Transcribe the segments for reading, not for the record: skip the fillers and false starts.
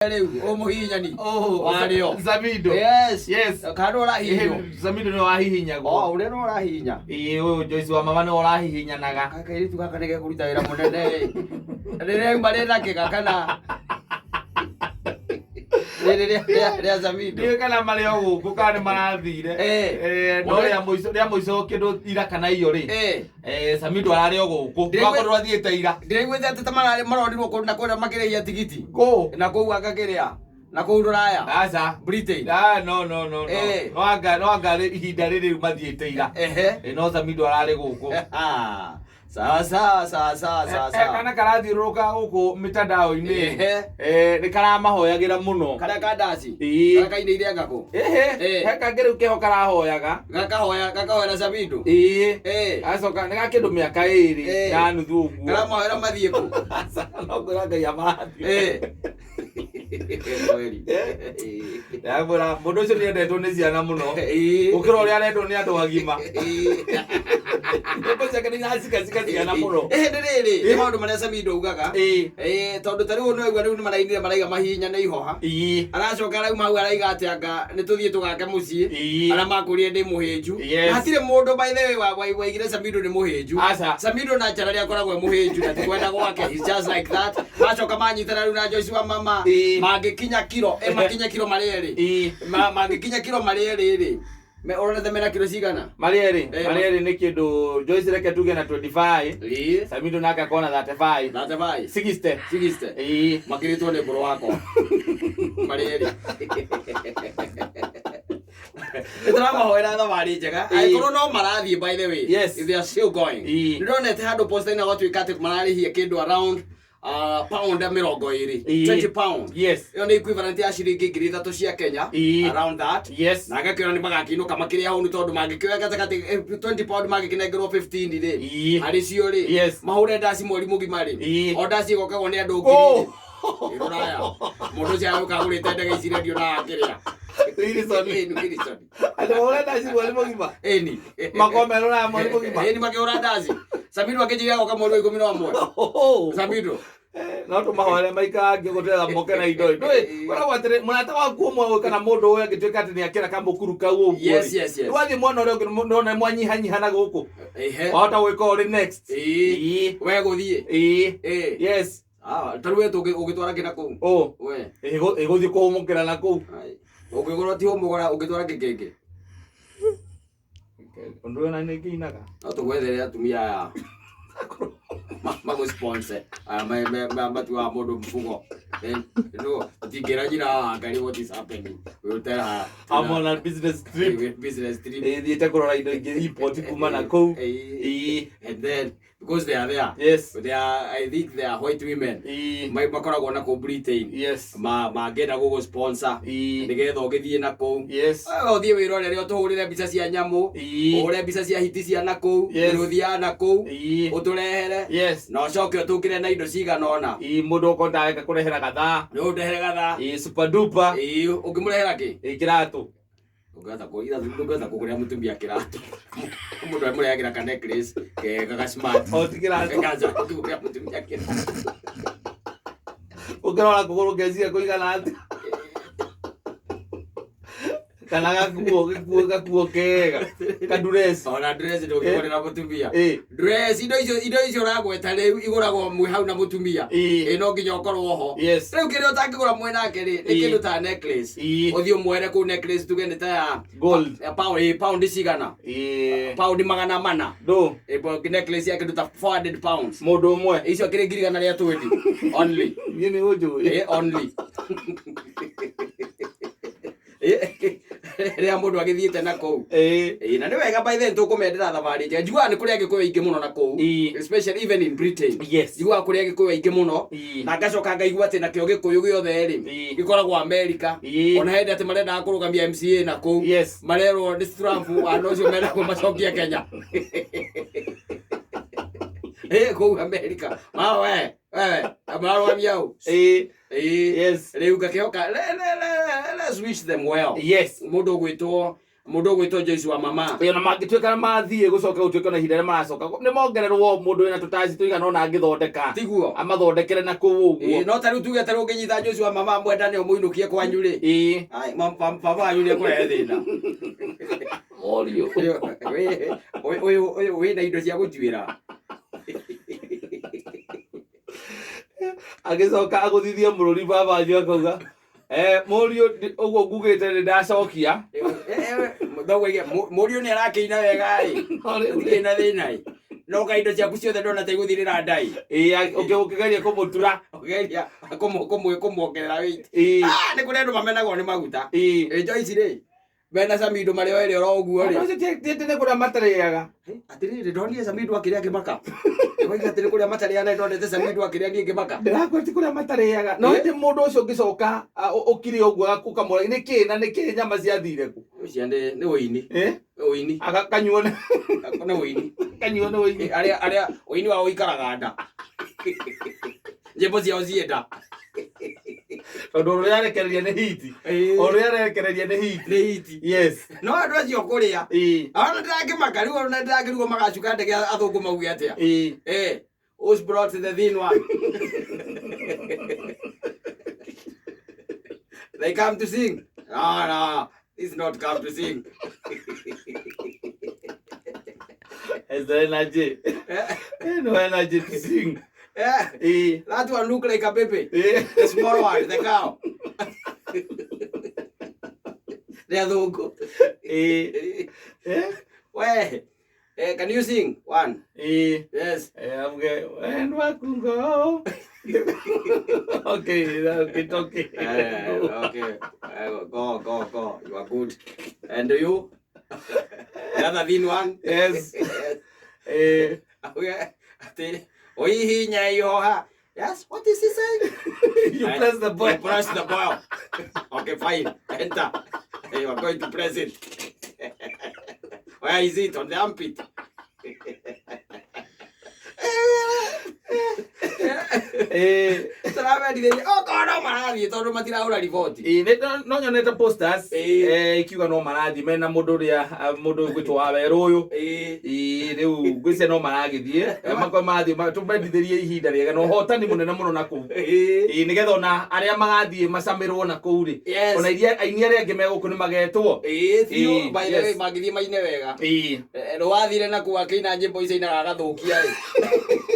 Rĩu ũmũhihinyani Oh, warĩo. Samido. Yes. Yes. Kana nĩ ũrahihinywo? Samido nĩ wahihinyagwo. Oh, ũrĩa nĩ ũrahihinya. Ĩĩ, ũyũ Joyce wa mama nĩ ũrahihinyanaga. Kairĩtu gaka nĩ gekũruta wĩra mũnene. Rĩrĩa rĩna kĩga kana rĩrĩ rĩa Samido. Ndiũĩ kana marĩ o gũkũ kana nĩ marathire. Eh. Eh, no rĩa mũico kĩndũ ira kana iyo rĩ. Eh. Eh, Samido ararĩ o gũkũ. Ndĩraigua- Wakorwo athiĩte ira. Ndĩraiguĩte atĩ ta mararĩ marorirwo kũndũ na kũrĩa makĩrĩhia tigiti. Kũ? Na kũu agakĩrĩa. Na kũu rũraya. Aca. Britain. Ah, no no no no. Eh. No anga ihinda rĩrĩ rĩu mathiĩte ira. Ehe. Eh, no Samido ararĩ gũkũ. Ah. Sawa sawa sawa sawa sawa Eh, sawa. kana karathiũrũrũka gũkũ mĩtandao-inĩ. Ehe. Eh, nĩ karamahoyagĩra mũno. Karĩa ka ndaci. Ĩĩ. Karĩa kainĩire ngakũ. Ehe, Eh. he kangĩ rĩu keho karahoyaga. Gakahoera Samido. Ĩĩ. Eh. Acoka nĩ ga kĩndũ mĩaka ĩrĩ Eh. na nuthu ũguo. Karamahoera mathiĩ kũ? Aca, no kwĩra Ngai amarathime. Eh. Kweli. Ndamwĩra mũndũ ũcio nĩendetwo nĩ ciana mũno. Ĩĩ. Gũkĩra ũrĩa arendwo nĩ andũ agima. Ĩĩ. Nyĩmbo ciake nĩ iracikacika ciana mũno. Ĩhĩndĩ rĩrĩ nĩ maũndũ marĩa Samido augaga. Ĩĩ. Ĩĩ, tondũ ta rĩu nĩwaigua rĩu nĩmarainire maraiga mahihinya nĩ ihoha. Ĩĩ. Aracoka arauma hau araiga atĩ anga nĩ tũthiĩ tũgake mũciĩ. Ĩĩ. Arĩa makũrire ndĩ mũhĩnju. Yes. Na hatirĩ mũndũ by the way waigire Samido nĩ mũhĩnju. Aca. Samido na njarari akoragwo e mũhĩnju na ti kwenda gwake. He's just like that. Macoka manyitana rĩu na Joyce wa mama. Ĩĩ. Mangĩkinya kiro, makinye kiro marĩ erĩ. Ĩĩ. Mangĩkinya kiro marĩ erĩ rĩ. Ũronete mena kiro cigana? Marĩ erĩ, Eh, marĩ erĩ nĩ kĩndũ Joyce reke tuge na 25. Ĩĩ. Samido nake akona 35. 35. 60. 60. Ĩĩ. Makĩrĩtwo nĩ mbũrũ wakwa. Marĩ erĩ. Nĩ tũramahoera thabarĩ njega. Ĩĩ. Angĩkorwo no marathiĩ by the way. Yes. If they are still going. Ĩĩ. Nĩ ndonete handũ posta-inĩ gwatuĩka atĩ mararĩhia kĩndũ around pound 20. Ĩĩ. 20 pound. Yes. Ĩyo nĩ equivalent ya ciringi 3,000 cia Kenya. Ĩĩ. Around that. Yes. Na ngakĩona nĩ magakĩinũka makĩrĩa hau nĩ tondũ mangĩkĩoya gatagatĩ 20 pound mangĩkĩnengerwo 15 rĩ. Ĩĩ. Harĩ cio rĩ. Yes. Mahũre ndaci mweri mũgima rĩ. Ĩĩ. O ndaci ĩgokagwo nĩ andũ Oh. ngiri. Rũraya. Mũndũ ũcio agũka agũrĩte ndege ici rendio na akĩrĩa. Wilson. Ĩni Wilson. Andũ mahũre ndaci mweri mũgima. Ĩni. Makome rũraya mweri mũgima. Ĩni makĩhũra ndaci. Samido akĩnjĩra agoka mweri wa 11. Oh. Samido. Eh, no tũmahoere maikarange gũtetha moke na indo ndũĩ kwĩragwo atĩrĩ mũrata waku ũmwe ũyũ kana mũndũ ũyũ angĩtuĩka atĩ nĩakĩra kamũkuru kau ũguo Yes, yes, yes. wathiĩ mwena ũrĩa ũngĩ nĩwona mwanyihanyiha na gũkũ Ehe. wahota gwĩka ũrĩ next Ĩĩ. Ĩĩ. We gũthiĩ. Ĩĩ. Ĩĩ. Yes. Ah, ta rĩu we ũngĩtwara kĩ na kũu? Ũ. We. Ĩgũthiĩ kũhũmũkĩra na kũu. Ai. Ũngĩgũra ti ũmũgũra ũngĩtwara kĩ kĩngĩ? Ũndũ ũyũ na nĩ ngĩinaga. No tũgwethere atumia aya. Magũ sponsor. Aya matuaga mũndũ mfugo. Then, no, tũtingĩra nyina wa Wangari what is happening. We will tell her. I'm on a business trip. Business trip. Ĩĩ, thiĩte kũrora indo ingĩ import kuma na kũu. Ĩĩ. Ĩĩ. And then, because they are there. Yes. They are, I think they are white women. Ĩĩ. Makoragwo na kũu Britain. Yes. Mangĩenda gũgũ sponsor. Ĩĩ. Nĩgetha ũgĩthiĩ na kũu. Yes. Wewe ũthiĩ wĩrorere ũtũhũrĩre mbica cia nyamũ. Ĩĩ. Ũhũre mbica cia hiti cia na kũu. Yes. Mĩrũthi ya na kũu. Ĩĩ. Ũtũrehere. Yes. Na ũcoke ũtũkĩre na indo cigana ũna. Ĩĩ, mũndũ ũkonda kũrehera gathaa. Nĩ ũndehere gathaa. Ĩĩ, super duper. Ĩĩ, ũngĩmũrehera kĩ? Ĩĩ, kĩratũ. Ndũngĩhota kũgũrĩra mũtumia kĩratũ. Mũndũ amũrehagĩra ka necklace kega ga smart. O ti kĩratũ. Gaca, ũngĩgũrĩra mũtumia kĩratũ. Ũngĩrora kũgũrũ ngeciria kũigana atĩa. Kana gakuo gĩkuo gakuo kega. Kaduresi. Ona dress ndũngĩgũrĩra mũtumia. Ĩĩ. Dress indo icio ũragweta rĩu igũragwo mwĩ hau na mũtumia. Ĩĩ. Ĩĩ, no nginya ũkorwo ho. Yes. Rĩu kĩrĩa ũtangĩgũra mwĩ nake rĩ, nĩ Ĩĩ. kĩndũ ta necklace. Ĩĩ. Ũthiĩ ũmwere kũu necklace tuge nĩ ta ya Gold. ya pound, ĩĩ, pound cigana? Ĩĩ. Pound 400. Ndũ. Ĩĩ, necklace ya kĩndũ ta 400 pounds. Mũndũ ũmwe. Icio kĩrĩ 120,000 only. Niĩ nĩ ũnjũĩ. Ĩĩ, only. Rĩrĩa mũndũ agĩthiĩte na kũu. Ĩĩ. Ĩĩ, na nĩ wega by then tũkũmendera thabarĩ njega. Njiguaga nĩ kũrĩ Agĩkũyũ aingĩ mũno na kũu. Ĩĩ. Especially even in Britain. Yes. Njiguaga kũrĩ Agĩkũyũ aingĩ mũno. Ĩĩ. Na ngacoka ngaigua atĩ nakĩo Gĩkũyũ gĩothe rĩ, Ĩĩ. gĩkoragwo America. Ĩĩ. Ona hĩndĩ atĩ marendaga kũrũgamia MCA na kũu. Yes. Marerwo nĩ Trump wana ũcio mendagwo macokie Kenya. Ĩĩ, kũu America. Ma we, wewe, mararũgamia ũ? Ĩĩ. Ĩĩ. Yes. Rĩu ngakĩhoka let's wish them well. Yes. Mũndũ ũgwĩtwo Mũndũ ũgwĩtwo Joyce wa mama. Ĩĩ, ona mangĩtuĩka mathiĩ gũcoka gũtuĩka na ihinda rĩrĩa maracoka nĩ mongererwo mũndũ wĩna tũtaci tũigana ũna angĩthondeka Tiguo. Amathondekere na kũu Ĩĩ, ũguo. No ta rĩu tuge ta rĩu ũngĩnyita Joyce wa mama mwendane ũmũinũkie kwanyu rĩ. Ai, baba wanyu nĩ ekũrehe thĩna. Mũriũ. Ũyũ wĩna indo cia gũtuĩra. Agĩcoka agũthithie mũrũri baba wanyu akauga, "Eh, mũriũ, ũguo ngugĩte nĩ ndacokia." Thoguo mũriũ nĩ arakĩina wega ĩ. No rĩu rĩ, Gũtirĩ na thĩna ĩ. No ka indo ciaku ciothe ndona ta igũthirĩra ndai. Ĩĩ, ũkĩgeria kũmũtura. Ũgeria kũmuongerera weight. Ah, nĩ kũrĩ andũ mamenagwo nĩ maguta. Ĩ Joyce rĩ, mena Samido marĩ o erĩ oro ũguo Andũ rĩ. acio ti atĩ nĩ kũrĩa matarĩaga. Atĩrĩrĩ, ndonire Samido akĩrĩa ngĩmaka. Ndĩroiga atĩrĩ kũrĩa matarĩaga na ndonete Samido akĩrĩa niĩ ngĩmaka. Ndĩrakwĩra ti kũrĩa matarĩaga, no hĩndĩ mũndũ ũcio ũngĩcoka ũkire ũguo ũkamũra nĩkĩ na nĩkĩ nyama ciathire kũ? Ũcio nĩ ũini. Eh? Nĩ ũini. Agakanyuo nĩ Nĩ ũini. Kanyuo nĩ ũini. Arĩa ũini wao ũikaraga nda. Nyĩmbo ciao ciĩ nda. Tondũ ũrĩa arekereria nĩ hiti, ũrĩa arekereria nĩ hiti. Nĩ hiti. No andũ acio kũrĩa. Ona ndĩrakĩmaka rĩu, ona ndĩrakĩrigwo magacuka ndege athũngũ mauge atĩa. Eh, who's brought the thin one? They come to sing. No, no, it's not come to sing. It's the energy. No energy to sing. That one look like a baby. The small one, the cow. The athũngũ. Eh? We, can you sing one? Yes. Auge and wakungo. Okay. Okay. Go, go, go. You are good. And you? The other thin one? Yes. Yes. Okay. Ati, oihinya ihoha. Yes, what is he saying? You press the You button. press the bell. Okay, fine. Enter. You are going to press it. Where is it? On the armpit. Tũramerithĩria okorwo no marathiĩ tondũ matirahũra riboti. Ĩĩ, no nyonete posters ikiuga no marathiĩ mena mũndũ ũrĩa mũndũ ũgwĩtwo wa werũ ũyũ. Ĩĩ, rĩu ngwĩciria no maragĩthiĩ. Makorwo marathiĩ tũmendithĩrie ihinda rĩega na ũhotani mũnene mũno na kũu. Ĩĩ, nĩgetha ona arĩa magathiĩ macamĩrwo na kũu rĩ, ona iria aini arĩa angĩ me gũkũ nĩ magetwo. Ĩĩ biũ. By the way, mangĩthiĩ maine wega. Rwathire na kũu akĩina nyĩmbo icio ainaga agathũkia ĩ.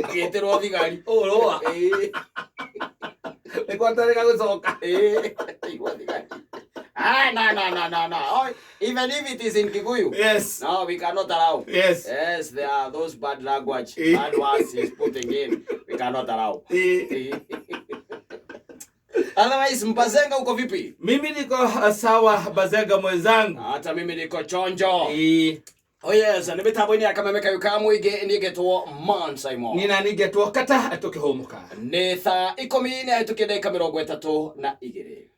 Agĩtĩrwo thigari. Ũrũa. Nĩ gwatarĩga gũcoka. Ĩĩ. Igua thigari. Ah, no, no, no, no, no. Oh, even if it is in Kikuyu. No, we cannot allow. Yes, there are those bad language, bad words he's putting in. We cannot allow. Otherwise, Mbazenga, uko vipi? Mimi niko sawa, Bazenga mwenzangu. Hata mimi niko chonjo. Oh yes, nĩ mĩtambo-inĩ ya Kameme Kayũ ka mũingĩ niĩ ngetwo Man Simon. Niĩ nani ngetwo Kata tũkĩhũmũka. Nĩ thaa 10 nĩ hĩtũkie ndagĩka 32.